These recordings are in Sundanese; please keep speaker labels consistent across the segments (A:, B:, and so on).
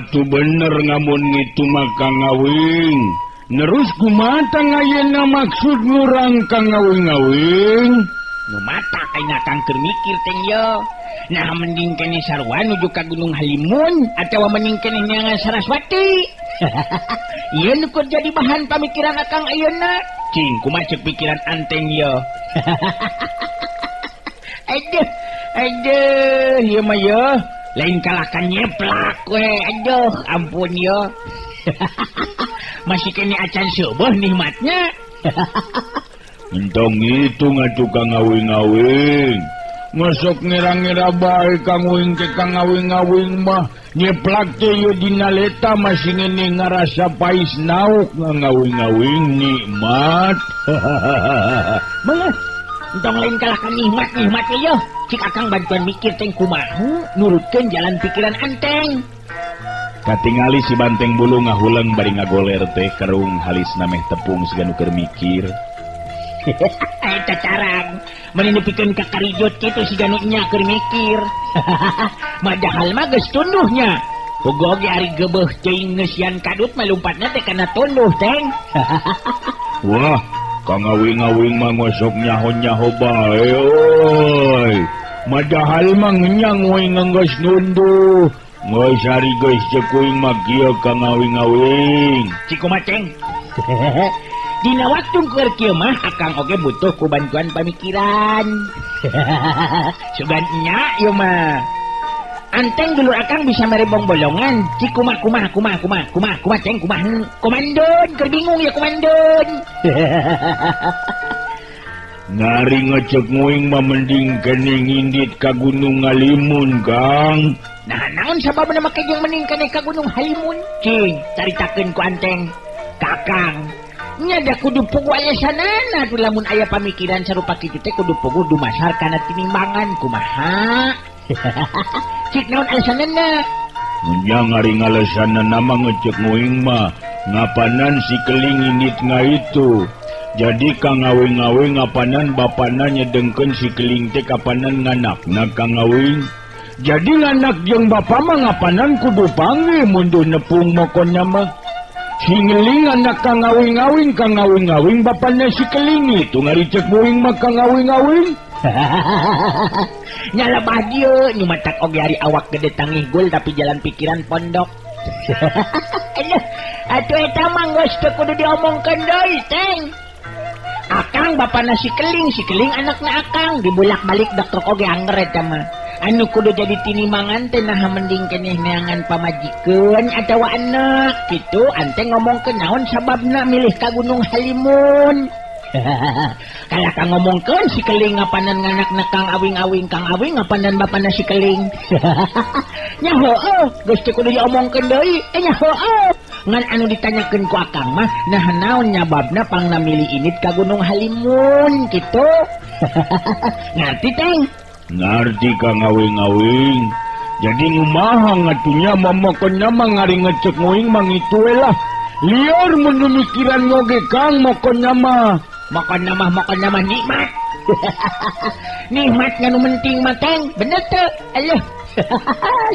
A: Atuh bener ngamun ngitu mah Kang Awing. Nerus kumaha ayeuna maksud ngurang Kang Awing-awing?
B: Nu matak ayeuna Kang keur mikir teh ye. Nah mending keneh sarua nuju ka Gunung Halimun atawa mending keneh neangan Saraswati. Ieu nu keur jadi bahan pamikiran Akang ayeuna. Cing kumaha ceuk pikiran anteng ye. Aduh, aduh, ieu mah ye. Lain kalakan nyeplak we, aduh, ampun ye. Masih kene acan seueuh nikmatnya.
A: Entong ngitung atuh Kang Awing-awing. Ngosok ngira-ngira bae Kang Wing ke Kang Awing-awing mah nyeplak teh ye dina leta masih ngene ngarasa pais nauk ngawing-awing nikmat.
B: Meuh, entong lain kalakan nikmat-nikmat ye. Cik Akang bantuan mikir teh kumaha nurutkeun jalan pikiran anteng.
C: Katingali si banteng bulu ngahuleng bari ngagoler teh kerung halisna meh tepung siga nu keur mikir.
B: Eta carang meninipikeun ka karijut kitu siga nu nya keur mikir. Madahal mah geus tunduhnya. Bogo ge ari geubeuh teuing ngeusian kadut mah lumpatna teh kana tunduh teng.
A: Wah, Kang Awing-awing mah ngosok nyaho-nyaho bae euy. Madahal mah ngenyang we geus nunduh. Geus ari geus ceuk kuing mah kieu Kang Awing-awing.
B: Cik kumaha ceng? Dina waktu keur kieu mah Akang oge butuh ku bantuan pamikiran. Sugan nya ieu mah. Anteng dulur Akang bisa mere bongbolongan. Cik kumaha kumaha kumaha kumaha kumaha kumaha ceng kumaha. Komandon keur bingung ya komandon.
A: Ngari ngecek nguing mah mending keneh ngindit ka Gunung Halimun, Kang.
B: Nah, naon sababna make jeung mending keneh ka Gunung Halimun? Cing, caritakeun ku anteng. Kakang, nya da kudu puguh alasanana atuh lamun aya pamikiran sarupa kitu teh kudu puguh dumasar kana tinimbangan kumaha. Cik naon alasanana?
A: Nya ngari ngalesanana mah ngecek nguing mah ngapanan si keling indit ngaitu. Jadi Kang Awing-awing ngapanan bapana nyedengkeun si keling teh kapanan nganakna Kang Awing. Jadi nganak jeung bapa mah ngapanan kudu panggih mun duh nepung mokonnya mah. Si ngeling anak Kang Awing-awing, Kang Awing-awing bapana si keling itu ngari cek nguing mah Kang Awing-awing.
B: Nyala bahagia nyumatak oge ari awak gede tangih gul tapi jalan pikiran pondok. Aduh, atuh eta mah geus teu kudu diomongkeun deui teng. Akang bapana si keling anakna Akang dibulak-balik dokter oge anger eta mah. Anu kudu jadi tinimangan teh naha mending keneh neangan pamajikeun atawa anak kitu anteng ngomongkeun naon sababna milih ka Gunung Halimun. Kalah kang ngomongkeun si keling ngapanan nganakna Kang Awing-awing, Kang Awing ngapanan bapana si keling. Nya heueuh geus teu kudu diomongkeun deui, nya heueuh. Ngan anu ditanyakeun ku Akang mah nah naon nyababna pangna milih init ka Gunung Halimun kitu. Ngarti teng?
A: Ngarti Kang Awing-awing. Jadi ngumaha ngatunya momokonnya mah ngari ngecek nguing mah ngitu we lah. Liar mun mikiran ngoge Kang mokonnya mah.
B: Mokonna mah nikmat. Nikmat nganu penting mah teng, bener teu? Aduh.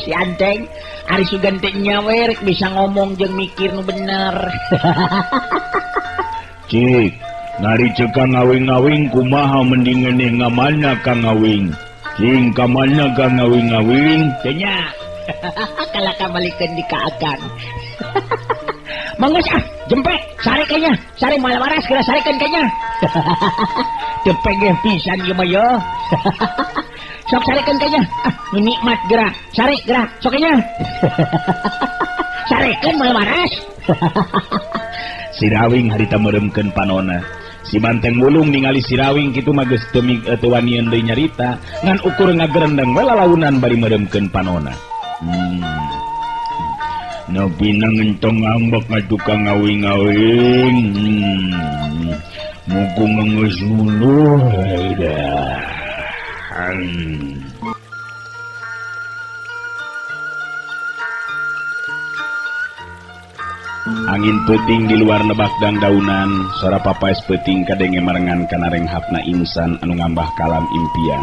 B: Si anteng ari sugan teh nya we rek bisa ngomong jeung mikir nu bener.
A: Cik, ngari ceuk Kang Awing-awing kumaha mending ngeuneh ngamana Kang Awing? Cing ka mana Kang Awing-awing?
B: Teu nya. Kalah kabalikeun di ka Akang. Mangga ah, jempe, sare kayaknya, sare malah waras kira sarekeun kayaknya. Teu pegeh pisan ieu mah ye. Sok sarekeun kayaknya. Ah, nu nikmat geura, sare geura, sok kayaknya. Sarekeun malah waras.
C: Sirawing harita meureumkeun panona. Si banteng wulung ningali Sirawing kitu mah geus teu teu wanian deui nyarita, ngan ukur ngagerendeng we lalaunan bari meureumkeun panona.
A: Nabi nangentong ngambek ngadu Kang Awing-awing. Muku ngeus nuluh.
C: Angin peuting di luar lebak dangdaunan, sora papaes peuting kadenge marengan kana renghapna insan anu ngambah kalam impian.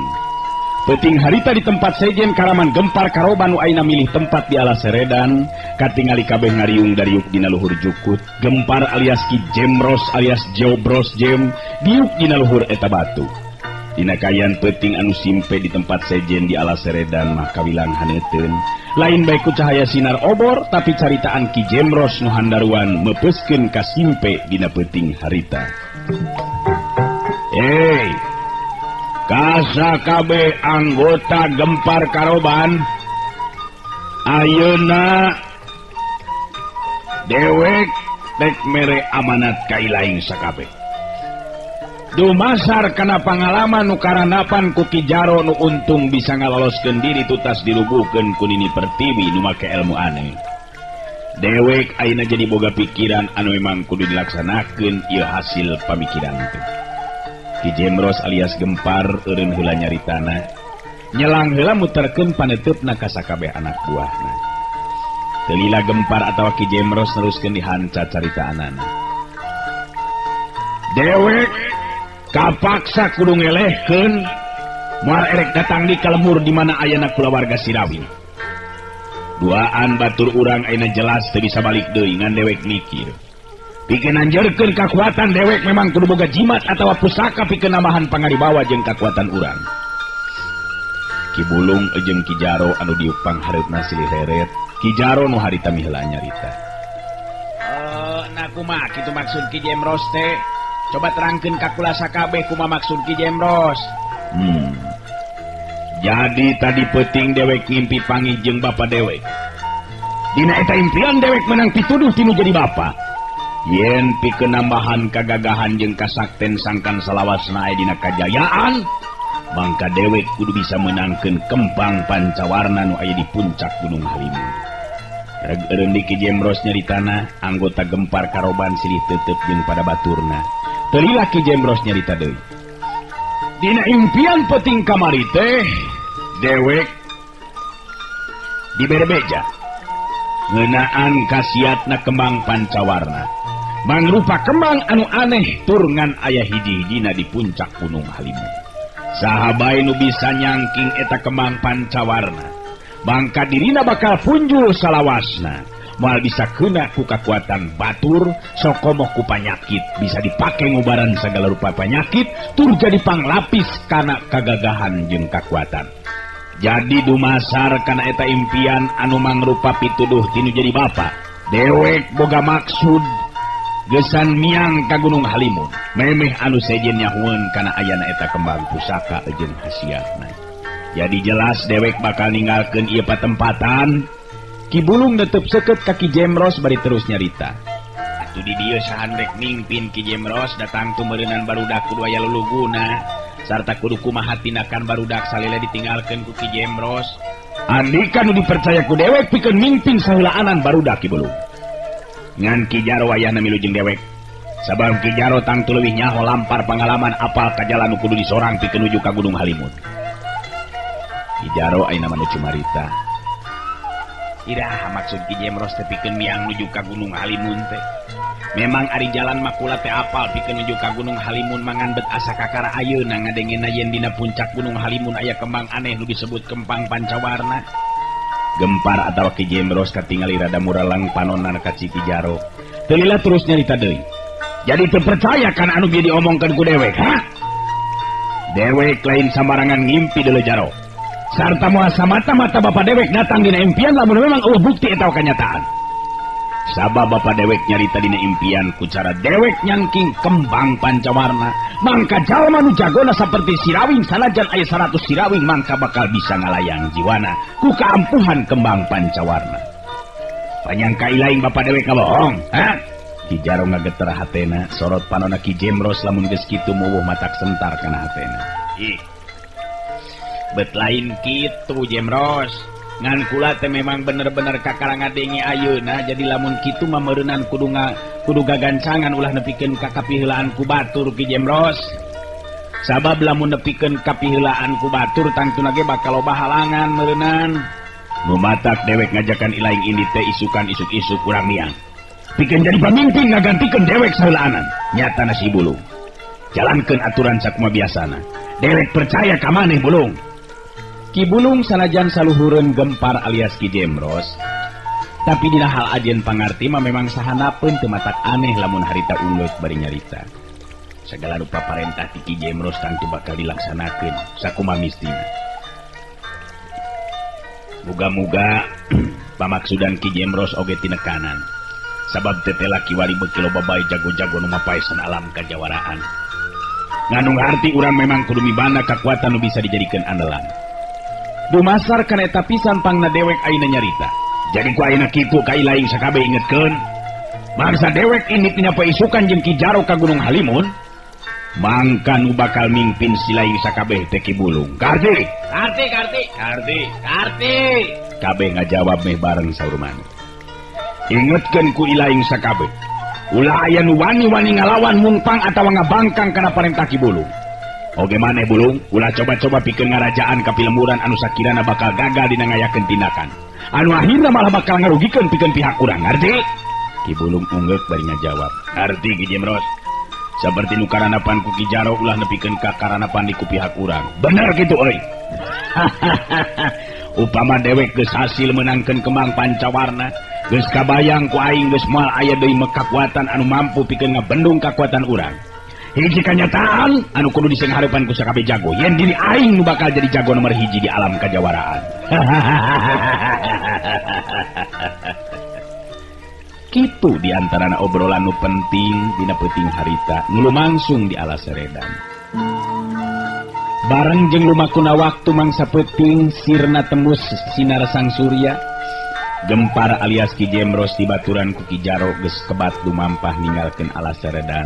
C: Peuting harita di tempat sejen karaman gempar karoban nu ayeuna milih tempat di alas seredan, katingali kabeh ngariung dariuk dina luhur jukut. Gempar alias Ki Jemros alias Jobros Jem diuk dina luhur eta batu. Dina kayan peuting anu simpe di tempat sejen di alas seredan mah kawilang haneuteun. Lain bae ku cahaya sinar obor tapi caritaan Ki Jemros nu handaruan meupeuskeun ka simpe dina peuting harita. Hey, kasakabe anggota gempar karoban, ayeuna dewek tek mere amanat ka ilaing sakabe. Dumasar kana pangalaman nu karanapan ku Ki Jaro nu untung bisa ngaloloskeun diri tutas dilubuhkeun ku Nini Pertiwi nu make ilmu aneh. Dewek ayeuna jadi boga pikiran anu memang kudu dilaksanakeun ieu hasil pamikiran teh. Ki Jemros alias Gempar eureun heula nyaritana, nyelang heula muterkeun paneuteup-na ka sakabeh anak buahna. Teu lila Gempar atawa Ki Jemros neruskeun dihanca caritaanana. Dewek kapaksa kudu ngelehkeun moal erek datang di ka lembur di mana ayana kulawarga Sirawing. Duaan batur urang ayeuna jelas teu bisa balik deui ngan dewek mikir. Pikeun anjeurkeun kakuatan dewek memang kudu boga jimat atawa pusaka pikeun nambahan pangaribawa jeung kakuatan urang. Ki Bulung jeung Ki Jaro anu diuk panghareupna silih reret, Ki Jaro nu harita miheula nyarita.
B: Nah kumaha kitu maksud Ki Jemros teh? Coba terangkeun ka kula sakabeh kumaha maksud Ki Jemros.
C: Jadi tadi peuting dewek ngimpi panggih jeung bapa dewek. Dina eta impian dewek menang pituduh tinu jadi bapa. Yen pikeun nambahan kagagahan jeung kasakten sangkan salawasna aya dina kajayaan, mangka dewek kudu bisa meunangkeun kembang pancawarna nu aya di puncak Gunung Halimun. Reg eureun di Ki Jemros nyaritana, anggota gempar karoban silih tetep jeung pada baturna. Teu lila Ki Jemros nyarita deui. Dina impian peuting kamari teh dewek dibere beja ngeunaan kasiatna kembang pancawarna. Mangrupa kembang anu aneh tur ngan aya hiji-hijina di puncak Gunung Halimun. Saha bae nu bisa nyangking eta kembang pancawarna, mangka dirina bakal punjul salawasna. Moal bisa kena ku kakuatan batur, sokomoh ku panyakit, bisa dipake ngubaran segala rupa panyakit, tur jadi panglapis kana kagagahan jeung kakuatan. Jadi dumasar kana eta impian anu mangrupa pituduh tinu jadi bapa. Dewek boga maksud gesan miang ka Gunung Halimun, memeh anu sejen nyahueun kana ayana eta kembang pusaka jeung hasiahna. Jadi jelas dewek bakal ninggalkeun ieu patempatan. Ki Bulung netep seukeut ka Ki Jemros bari terus nyarita.
B: Atuh di dieu sahan rek mimpin Ki Jemros datang tumeureunan barudak kudu aya luluguna sarta kudu kumaha tindakan barudak salila ditinggalkeun ku Ki Jemros.
C: Andika nu dipercaya ku dewek pikeun mimpin saheulaanan barudak Ki Bulung. Ngan Ki Jaro wayahna milu jeung dewek. Sabab Ki Jaro tangtu leuwih nyaho lampar pangalaman apal ka jalan nu kudu disorang pikeun nuju ka Gunung Halimun. Ki Jaro ayeuna mah nu cumarita.
B: Iraha maksud Ki Jemros teh pikeun miang nuju ka Gunung Halimun teh. Memang ari jalan mah kula teh apal pikeun nuju ka Gunung Halimun mangan bet asa kakara ayeuna ngadengena yen dina puncak Gunung Halimun aya kembang aneh nu disebut kembang pancawarna.
C: Gempar atawa Ki Jemros katingali rada muralang panonna ka Ki Jaro. Teu lila terus nyarita deui. Jadi teu percaya kana anu geus diomongkeun ku dewek, ha? Dewek lain sambarangan ngimpi deuleu Jaro. Sarta moal samata-mata bapa dewek datang dina impian lamun memang eueuh bukti eta kanyataan. Sabab bapa dewek nyarita dina impian ku cara dewek nyangking kembang pancawarna, mangka jalma nu jagona saperti Sirawing sanajan aya 100 Sirawing mangka bakal bisa ngalayang jiwana ku kaampuhan kembang pancawarna. Panyangka ilaing bapa dewek ngabohong, ha? Ki Jaro ngageter hatena, sorot panonna Ki Jemros lamun geus kitu muwuh matak sentar kana hatena.
B: Ih. Bet lain kitu Jemros. Ngan kula teh memang bener-bener kakara ngadenge ayeuna jadi lamun kitu mah meureunan kudu gagancangan ulah nepikeun ka kapiheulaan ku batur Ki Jemros. Sabab lamun nepikeun kapiheulaan ku batur tangtuna ge bakal loba halangan meureunan.
C: Nu matak dewek ngajakan ilaing ini teh isukan isuk-isuk urang miang. Pikeun jadi pamimpin ngagantikeun dewek saheulaanan. Nyatana si Bulung. Jalankeun aturan sakumaha biasana. Dewek percaya ka maneh Bulung. Ki Bulung sanajan saluhureun Gempar alias Ki Jemros, tapi dina hal ajen pangarti mah memang sahanapeun teu matak aneh lamun harita unggeus bari nyarita. Segala rupa parentah ti Ki Jemros tangtu bakal dilaksanakeun sakumaha mistina. Muga-muga pamaksudan Ki Jemros oge tinekanan. Sabab tetela kiwari beuki loba bae jago-jago nu mapaesan alam kajawaraan. Ngandung harti urang memang kudu mibanda kakuatan nu bisa dijadikeun andalan. Dumasar kana eta pisan pangna dewek ayeuna nyarita. Jadi ku ayeuna kitu ka ilaing sakabeh ingetkeun. Bangsa dewek ini tina paisukan jeung Ki Jaro ka Gunung Halimun, mangka nu bakal mimpin si laing sakabeh teh Ki Bulung. Karti,
B: Karti, Karti,
C: Karti,
B: Karti.
C: Kabeh ngajawab meh bareng saur maneh. Ingetkeun ku ilaing sakabeh. Ulah aya nu wani-wani ngalawan mungpang atawa ngabangkang kana parentah Ki Bulung. Oge maneh Bulung, ulah coba-coba pikeun ngarajaan ka pilemburan anu sakirana bakal gagal dina ngayakeun tindakan. Anu akhirna malah bakal ngarugikeun pikeun pihak urang, ngarti? Ki Bulung unggeuk bari ngajawab. Ngarti Ki Jemros. Saperti nu karanapan ku Ki Jaro ulah nepikeun ka karanapan di ku pihak urang. Bener kitu euy. Upama dewek geus hasil meunangkeun kembang pancawarna, geus kabayang ku aing geus moal aya deui kakuatan anu mampu pikeun ngabendung kakuatan urang. Hiji kanyataan anu kudu disenghareupan ku sakabeh jago, yen diri aing nu bakal jadi jago nomor hiji di alam kajawaraan. Kitu diantarana obrolan nu penting dina peuting harita nu lumangsung di alas Seredan. Bareng jeung lumakuna waktu mangsa peuting sirna tembus sinar sang surya. Gempar alias Ki Jemros dibaturan ku Ki Jaro geus kebat lumampah ninggalkeun alas Seredan.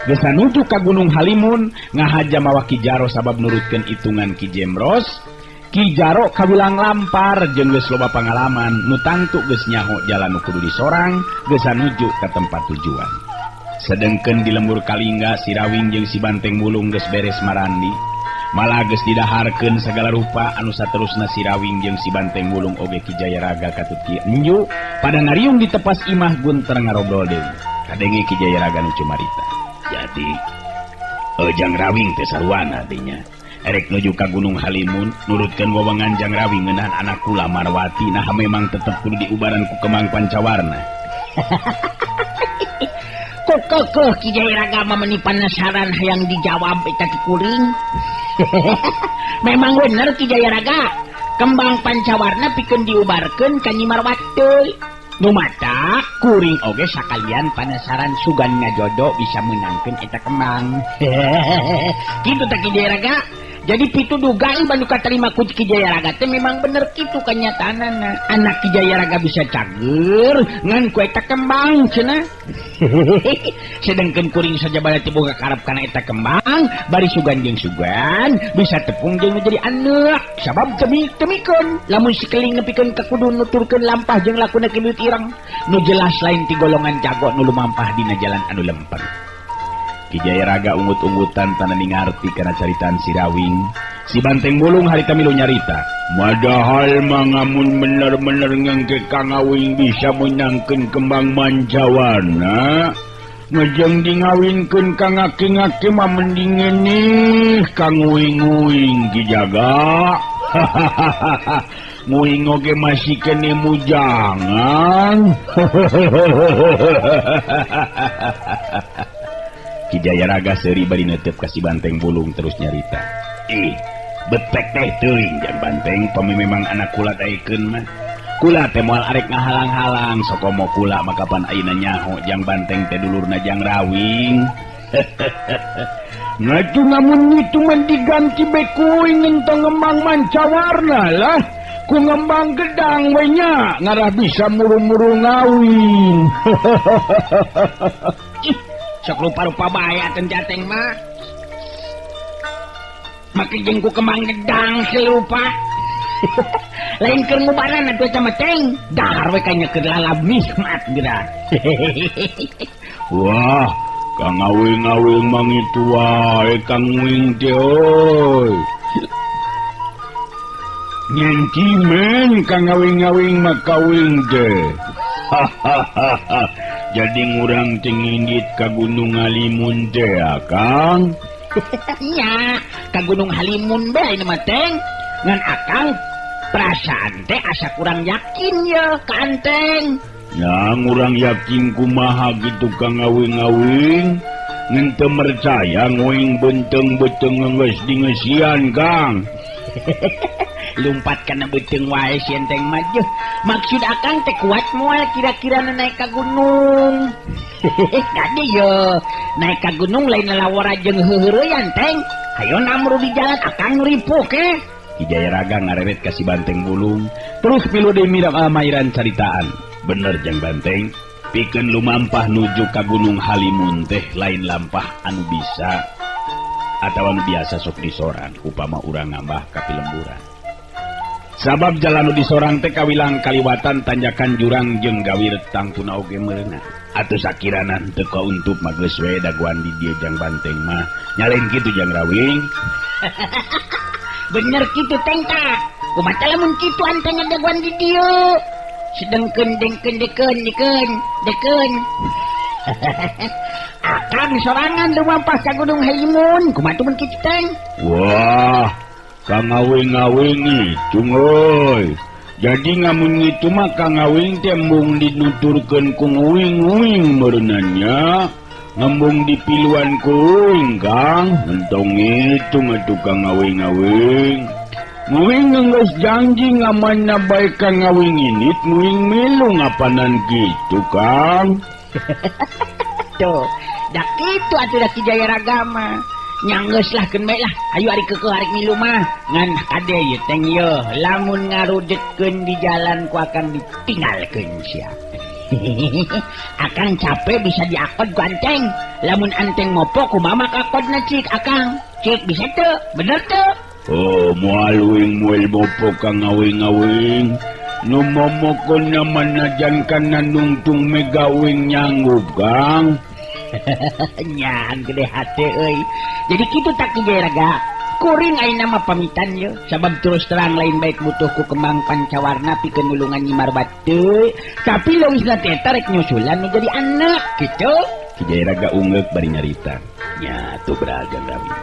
C: Geus nuju ka Gunung Halimun ngahaja mawa Ki Jaro sabab nurutkeun hitungan Ki Jemros. Ki Jaro kawilang lampar jeung geus loba pangalaman nu tangtu geus nyaho jalan nu kudu disorang geus nuju ka tempat tujuan. Sedengkeun di lembur Kalingga si Rawing jeung si Banteng Mulung geus beres marandi. Malah geus didaharkeun sagala rupa anu saterusna si Rawing jeung si Banteng Mulung oge Ki Jayaraga katut Ki Enju pada ngariung di tepas imah Gunter ngarobrol deui. Kadenge Ki Jayaraga nu cumarita. Jadi Jang Rawing teh sarwana dinya. Erek nuju ka Gunung Halimun nurutkeun wewengan Jang Rawing ngeunaan anak kula Marwati nah memang tetep kudu diubaran ku kembang pancawarna.
B: Kok kekeh Ki Jayaraga mah meni panasaran hayang dijawab eta ti kuring. Memang bener Ki Jayaraga, kembang pancawarna pikeun diubarkeun ka Nyi Marwati. Nu matak kuring oge sakalian panasaran sugan ngajodo bisa meunangkeun eta kembang. Kitu teh Ki Jayaraga. Jadi pitu dugaan banu katarima ku Ki Jayaraga teh memang bener kitu kanyataanana. Anak Ki Jayaraga bisa cager ngan ku eta kembang cenah. Sedengkeun kuring sajabana teh boga karep kana eta kembang, bari sugan jeung sugan bisa tepung jeung jadi anak. Sabab temikeun lamun sikeling nepikeun ka kudu nuturkeun lampah jeung lakuna Ki Buyut Ireng. Nu jelas lain ti golongan jago nu lumampah dina jalan anu lempeng. Ki Jayaraga ungut-ungutan tanda ningarti kana caritaan si Rawing. Si Banteng Bulung harita milu nyarita.
A: Padahal mangamun bener-bener ngengke Kang Awing bisa meunangkeun kembang mancawarna. Ngejeng dingawinkeun kang aki-aki mah mending nih kang uing-uing Ki Jaga. Nguing oge masih kene mujangan.
C: Ki Jayaraga seuri bari neuteup ka si Banteng Bulung terus nyarita. Ih, betek teh teuing Jang Banteng pami memang anak kula daekeun mah. Kula teh moal arek ngahalang-halang sokomo kula mah kapan ayeuna nyaho Jang Banteng teh dulurna Jang Rawing.
A: Ngaju ngamun itu mah diganti be kuing entong ngembang mancawarna lah. Ku ngembang gedang we nya ngarah bisa muru-muru ngawin.
B: Ih, sok lupa-lupa bae atuh jateng mah. Make jeung ku kembang gedang si lupa. Lain keur ngubaran atuh eta mah teng. Dahar we kanya keur lalab nikmat geura.
A: Wah, Kang Awing-awing mang itu wae Kang Wing teh euy. Nyenki men Kang Awing-awing mah kawing teh. Jadi ngurang teh ngindit ka Gunung Halimun teh ya, Kang.
B: Nya, ka Gunung Halimun bae ini mah teng. Ngan akang perasaan teh asa kurang yakin ya ka Anteng.
A: Ya ngurang yakin kumaha gitu Kang Awing-awing. Ngan teu percaya nguing benteng-beteng geus dingeusian Kang.
B: Lumpat kana beuteung wae si Enteng mah. Maksud akang teh kuat moal kira-kira naik ka gunung. Kade ye, naik ka gunung lain lalawara jeung heuheureyan Teng. Hayo namru di jalan akang nu ripuh ke.
C: Ki Jayaraga ngareret ka si Banteng Wulung, terus milu deui mairan caritaan. Bener jang Banteng, pikeun lumampah nuju ka Gunung Halimun teh lain lampah anu bisa atawa nu biasa sok disorang upama urang ngambah ka pilemburan. Sabab jalan nu disorang teh kawilang kaliwatan tanjakan jurang jeung gawir tangtuna oge meureunna. Atuh sakirana teu kauntup mah geus we dagoan di dieu jang Banteng mah. Nyalain kitu jang Rawing.
B: Bener kitu Teng tah. Kumaha lamun kitu Anteng ngadagoan di dieu? Sedengkeun dengkeun dekeun dekeun dekeun. Akang sorangan lumampah ka Gunung Halimun. Kumaha mun kitu Teng?
A: Wah, Kang Awing-awing ngitung euy. Jadi ngamun ngitu mah Kang Awing teh embung dinuturkeun ku nguing-nguing meureunanya. Ngembung dipiluan ku uing Kang. Entong ngitung atuh Kang Awing-awing. Nguing geus janji ngamanna bae Kang Awing init nguing milu ngapanan kitu Kang.
B: Tuh, da kitu atuh da Ki Jayaraga mah. Nyanggeus lah keun bae lah. Ayo ari keukeuh arek milu mah. Ngan kade ye Teng ye, lamun ngarudetkeun di jalan ku akang ditinggalkeun sia. Akang capek bisa diakod ku Anteng. Lamun Anteng mopo kumaha mah akodna cik akang. Cik bisa teu? Bener teu?
A: Oh, moal uing moal mopo Kang Awing-awing. Nu momokeun manajan kana nungtung mega uing nyanggup Kang.
B: Nyan gede hate euy. Jadi kitu tak Ki Jayaraga. Kuring ayeuna mah pamitan ye. Sabab terus terang lain baik butuh ku kembang pancawarna pikeun nulungan Nyi Marbat teu. Tapi leuwisna teh eta rek nyusulan nu jadi anak kitu.
C: Ki Jayaraga ungeuk bari nyarita. Nya tuh beral jang Rawing.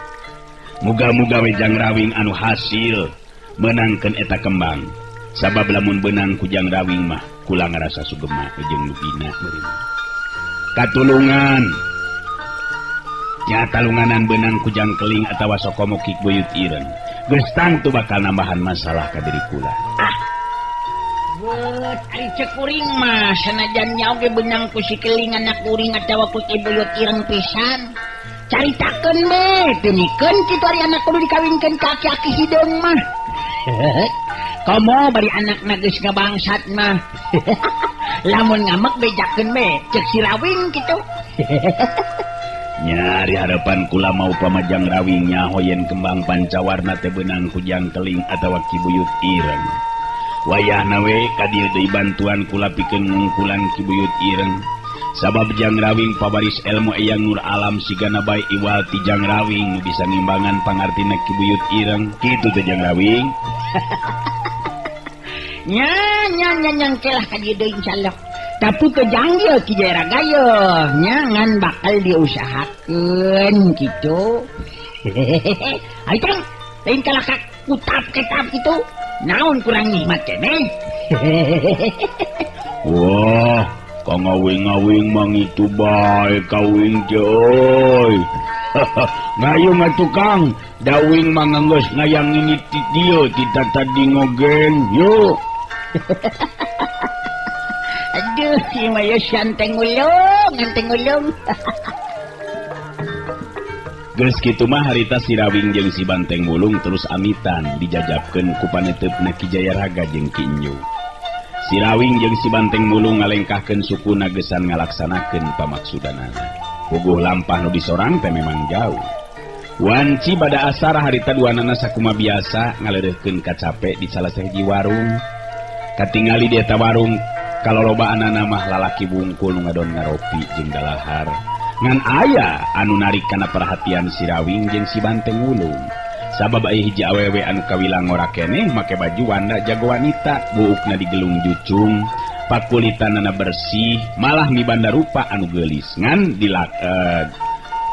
C: Muga-muga we jang Rawing anu hasil meunangkeun eta kembang. Sabab lamun beunang ku jang Rawing mah kula ngarasa sugema jeung nu bina meureun. Katulungan nya talunganan benang kujang keling atawa sokomo Ki Buyut Ireng geus tangtu bakal nambahan masalah ka diri kula.
B: Ah beut ari ceuk kuring mah sanajan nya oge benang ku si keling anak kuring atawa ku Ki Buyut Ireng pisan. Caritakeun be teu mikeun kitu ari anak kudu dikawinkeun ka aki-aki hideung mah. Komo bari anakna geus ngabangsat mah. Lamun ngamek bejakeun be ceuk si Rawing kitu.
C: Nyari harapan kula mau pamajang Rawing nyaho yen kembang pancawarna teh beunang kujang keling atawa Ki Buyut Ireng. Wayahna we ka dieu deui bantuan kula pikeun ngungkulan Ki Buyut Ireng. Sabab jang Rawing pabaris ilmu Eyang Nur Alam sigana bae iwal ti jang Rawing nu bisa ngimbangan pangartina Ki Buyut Ireng. Kitu teh jang Rawing.
B: Nya nya nya nyangkelah ka dieu deui insyaallah. Tapi kejang ye Ki Jayaraga ye nya ngan bakal diusahakeun kitu. Ayo Teng, lain kalah ka kutap ketap kitu. Naon kurang nikmat keneh.
A: Wah, Kang Awing-awing mang itu bae kawing teh euy. Ngayung atuh Kang, dawing mah geus ngayang ini ti dieu ti tadi ngogeng. Yuk.
B: Aduh, si mah ye santeng ulung, anteng ulung.
C: Geus kitu mah harita si Rawing jeung si Banteng Wulung terus amitan dijajabkeun ku paneuteup Ki Jayaraga jeung Ki Enyu. Si Rawing jeung si Banteng Wulung ngalengkahkeun sukuna gesan ngalaksanakeun pamaksudanana. Puguh lampah nu disorang teh memang jauh. Wanci bada asar harita duanana sakuma biasa ngaleureurkeun kacape di salah sahiji warung. Katingali di eta warung kalolobaanana mah lalaki bungkul nu ngadon ngaropi jeung dalahar. Ngan aya anu narik kana perhatian si Rawing jeung si Banteng Wulung. Sabab aya hiji awewe anu kawilang ngora keneh make baju wanda jago wanita, buukna digelung jucung, pakulitanana bersih, malah mibanda rupa anu geulis. Ngan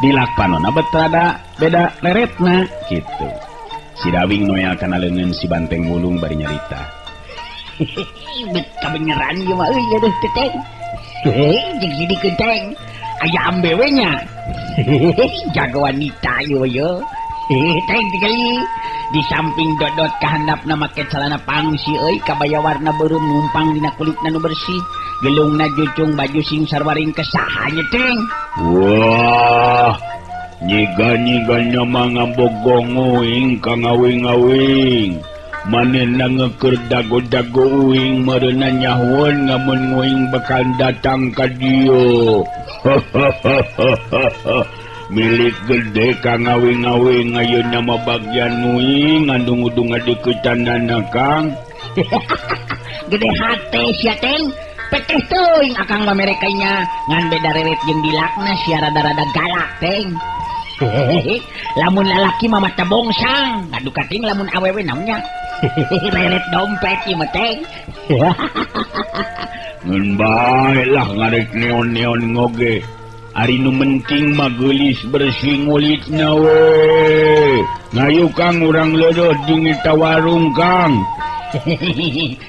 C: dilakpanona betrada beda leretna kitu. Sirawing noel kana leungeun si Banteng Wulung bari nyarita.
B: Bet kabeneran ieu mah euy aduh teteng. Jeung sidikeun teng. Aya ambewe nya. Jago wanita ieu ye. Teng tingali di samping dodot kahandapna make celana pangsi euy kabaya warna beureum numpang dina kulitna nu bersih. Gelungna jucung baju sing sarwaring kesaha nya teng.
A: Wah, nyiga-nyiganya mah ngabogong uing ka ngawing-awing. Manehna ngeukeur dago-dago uing meureunna nyahueun ngamun nguing bakal datang ka dieu. Milik gede ka ngawing-awing ayeuna mah bagian uing ngandung-udung ngadeukeutannana Kang.
B: Gede hate sia teng. Peteh teuing akang mah merekanya ngan beda reret jeung dilakna sia rada-rada galak teng. Lamun lalaki mah mata bongsang, ngadu kating lamun awewe naonnya. Reret dompet ieu mah teng.
A: Ngan bae lah ngarek neon-neon ngoge. Ari nu penting mah geulis bersih ngulitna we. Ngayu Kang urang leureut jeung eta warung Kang.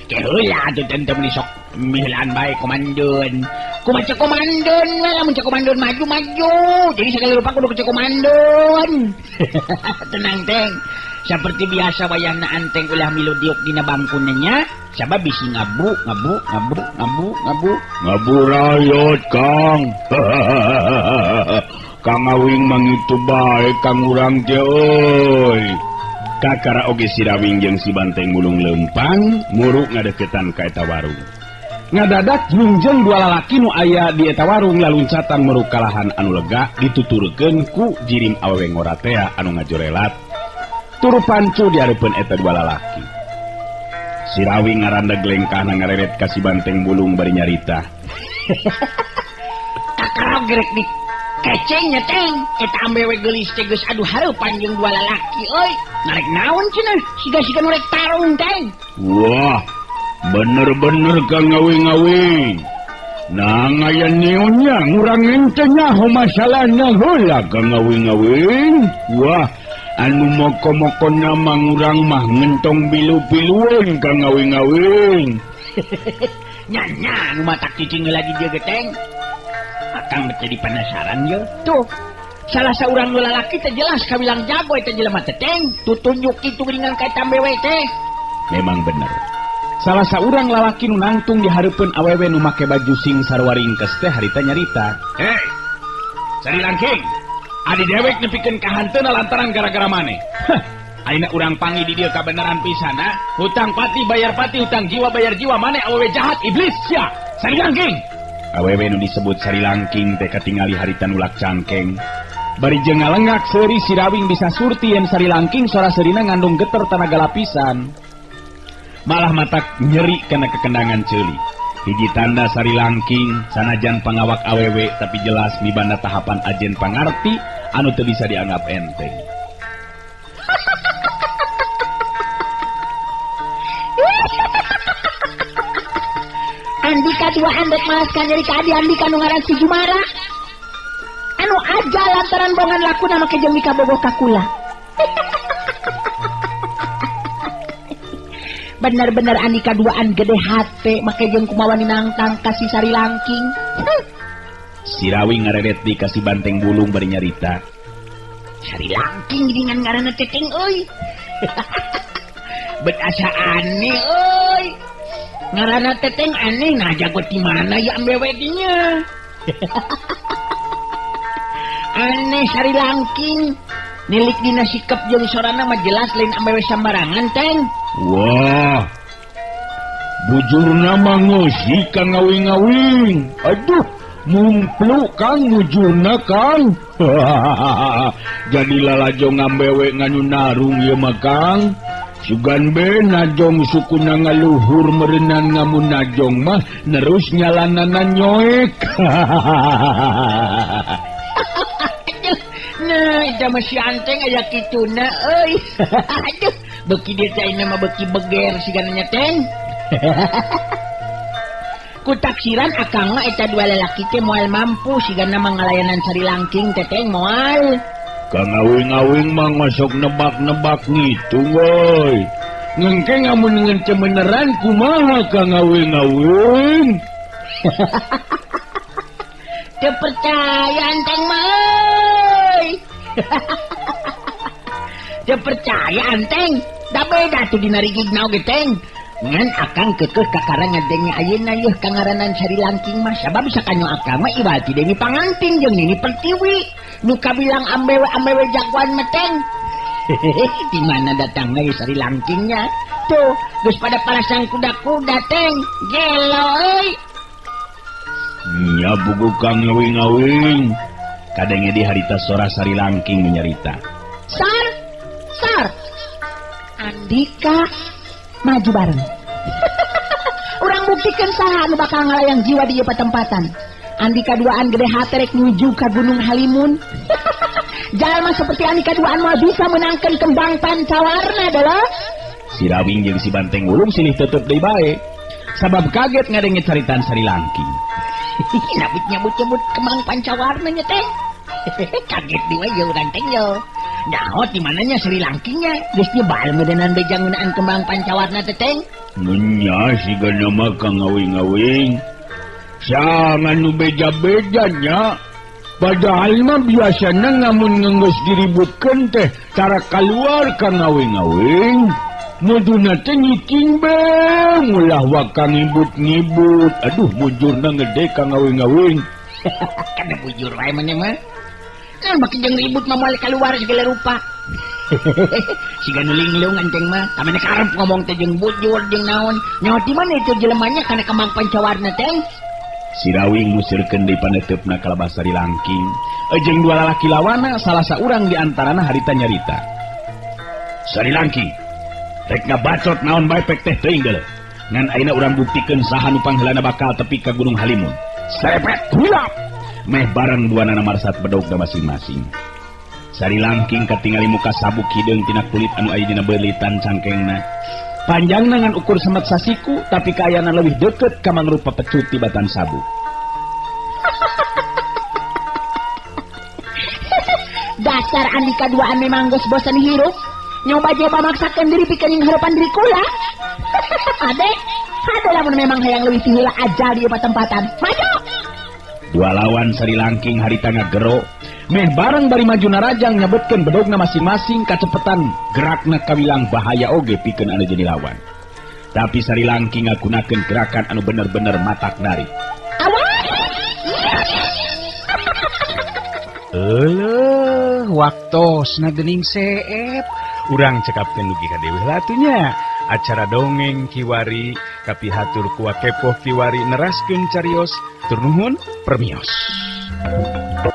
B: Keheula atuh teu meuni sok mihelaan bae komandon. Kumaha cek komandon we lamun cek komandon maju-maju. Jadi segala rupa kudu cek komandon. Tenang teng. Seperti biasa wayahna anteng ulah milu diuk dina bangkuna nya, sabab bisi ngabu ngabu ngabu ngabu ngabu
A: ngabu rayot Kang. Kang Awing mangitu bae kang urang teh euy.
C: Kakara oge Sirawing jeung si Banteng Wulung leumpang muruk ngadeukeutan ka eta warung. Ngadadak jungjeng dua lalaki nu aya di eta warung laluncatan muruk kalahan anu lega dituturkeun ku jirim awewe ngora tea anu ngajorelat. Turu pancu di hareupeun eta dua lalaki. Sirawing ngarandeg lengkahna ngareret ka si Banteng Wulung bari nyarita.
B: Kakara gerek di kecengnya teng, eta ambewe geulis teh geus aduh hareupan jeung dua lalaki euy. Narek naon cenah? Siga-siga nu rek tarung teng.
A: Wah, bener-bener Kang ngawing-awing. Nah aya neonnya ngurang ente nyaho masalahna heula Kang ngawing-awing. Wah, anu moko-moko nama ngurang mah ngentong bilu-bilueun Kang ngawing-awing.
B: Nya-nya nu matak cicing heula di dieu ge teng. Akang jadi penasaran yo. Tuh, salah seorang nu lalaki teh jelas kawilang jago eta jelema teh teng. Tutunjuk kitu geuningan ka eta ambewe teh.
C: Memang bener. Salah saurang lalaki nu nangtung di hareupeun awewe nu make baju sing sarua ringkes teh harita nyarita. Hei, Sari Langking, adi dewek nepikeun ka hanteuna lantaran gara-gara maneh. Heh, ayeuna urang panggih di dieu kabeneran pisan ha. Hutang pati bayar pati, hutang jiwa bayar jiwa, maneh awewe jahat iblis sia. Sari Langking. Awewe nu disebut Sari Langking teh katingali harita nulak cangkeng. Bari jeung ngalengak seuri Sirawing bisa surti yen Sari Langking sora seurina ngandung geter tanaga lapisan. Malah matak nyeri kana kekendangan ceuli. Hiji tanda Sari Langking sanajan pangawak awewe tapi jelas mibanda tahapan ajen pangarti anu teu bisa dianggap enteng.
B: Andika duaan rek malaskan nyeri ka adi Andika nu ngaran si Jumara. Anu aja lantaran bongan lakuna make jeung mikabogoh ka kula. Bener-bener Andika duaan gede hate make jeung kumawani nangtang ka si Sari Langking.
C: Sirawing ngareret di ka si Banteng Wulung bari nyarita.
B: Sari Langking geuningan ngaranna teh teng euy. Bet asa aneh euy. Ngaranna teteng aneh, nah jago di mana ya ambewe dinya. Aneh Sari Langking. Nilik dina sikap jeung sorana mah jelas lain ambewe sambarangan teng.
A: Wah. Bujurna mah ngeusi ka ngawing-awing. Aduh, mumpluk Kang bujurna Kang. Jadi lalajo ngambewe nganu narung ieu mah Kang. Sugan be najong sukuna ngaluhur merenan ngamun najong mah nerus nyalanana nyoek.
B: Nah, eta mah si anteng aya kituna euy. Aduh, beuki dieu teh ayeuna mah beuki beger sigana nya teng. Ku taksiran akang mah eta dua lalaki teh moal mampu sigana mah ngalayanan Sari Langking teh teng moal.
A: Kang Awing-awing mah ngosok nebak-nebak ngitung euy. Ngengke ngamun ngence beneran kumaha Kang Awing-awing?
B: Teu percaya enteng mah euy. Teu percaya enteng. Da beda tuh dina rigigna oge teng. Ngan akang kekeh kakara ngadenge ayeuna yeuh kangaranan Sari Langking mah sabab sakanyo akang mah iwal ti Dewi Pangantin jeung Nini Pertiwi. Nu kabilang ambewe-ambewe jagoan mah teng. Di mana datangna ieu Sari Langkingnya? Tuh, geus pada parasang kuda-kuda teng. Gelo euy.
A: Nya bugu Kang Awing-awing. Kadenge di harita sora Sari Langking menyarita.
D: Sar, sar. Andika maju bareng. Urang buktikan saha anu bakal ngalayang jiwa di ieu patempatan. Andika duaan gede hate rek nuju ka Gunung Halimun. Jalma seperti Andika duaan moal bisa menangkeun kembang pancawarna deuleu.
C: Si Rawing jeung si Banteng Wulung silih tetep deui bae. Sabab kaget ngadenge caritaan Sari Langking.
B: Nyabut nyabut-nyabut kembang pancawarna nya teh. Kaget deui we urang teh yo. Nyaho di mananya Sri Langkingnya geus nyebal medenan beja ngeunaan kembang pancawarna teh teng.
A: Nya siga nama Kang Awing-awing. Sangan nu beja-beja nya. Padahal mah biasana ngamun geus diributkeun teh tara kaluar Kang Awing-awing. Muduna teh nyiking be mulah wakang ngibut-ngibut. Aduh bujurna gede Kang Awing-awing.
B: Kana bujur wae maneh mah. Nah, makin jeung ribut mah moal keluar segala rupa. Siga nu linglung enteng mah, kamana karep ngomong teh jeung bujur jeung naon. Nyaho di mana itu jelemanya kana kembang pancawarna teh.
C: Si Rawing musirkeun deui paneuteup-na kalabah Sari Langking. Jeung dua lalaki lawana salah saurang di antarana harita nyarita.
A: Sari Langking, rek ngabacot naon bae pek teh teuing deuleu. Ngan ayeuna urang buktikeun saha nu pangheulana bakal tepi ka Gunung Halimun. Serepet hulap. Meh bareng dua nana marsat bedog masing-masing. Sari Langking katingali muka sabuk hideung tina kulit anu aya dina beulitan cangkengna. Panjangna ngan ukur semet sasiku tapi kaayana leuwih deukeut ka mangrupa pecut tibatan sabuk.
D: Dasar Andika duaan memang geus bosan hirup. Nyoba jeba maksakeun diri pikeun jeung harapan diri kula. Ade, ade lamun memang hayang leuwih ti heula ajal di ieu patempatan. Maju!
C: Dua lawan Sari Langking harita ngagero. Meh bareng bari maju narajang nyebutkeun bedogna masing-masing kacepetan gerakna kawilang bahaya oge pikeun anu jadi lawan. Tapi Sari Langking ngagunakeun gerakan anu bener-bener matak narik.
E: Euleuh, waktosna geuning seep. Urang cekapkeun dugi ka deui atunya. Acara dongeng kiwari kapihatur ku Wakepoh kiwari neraskeun carios tur nuhun permios.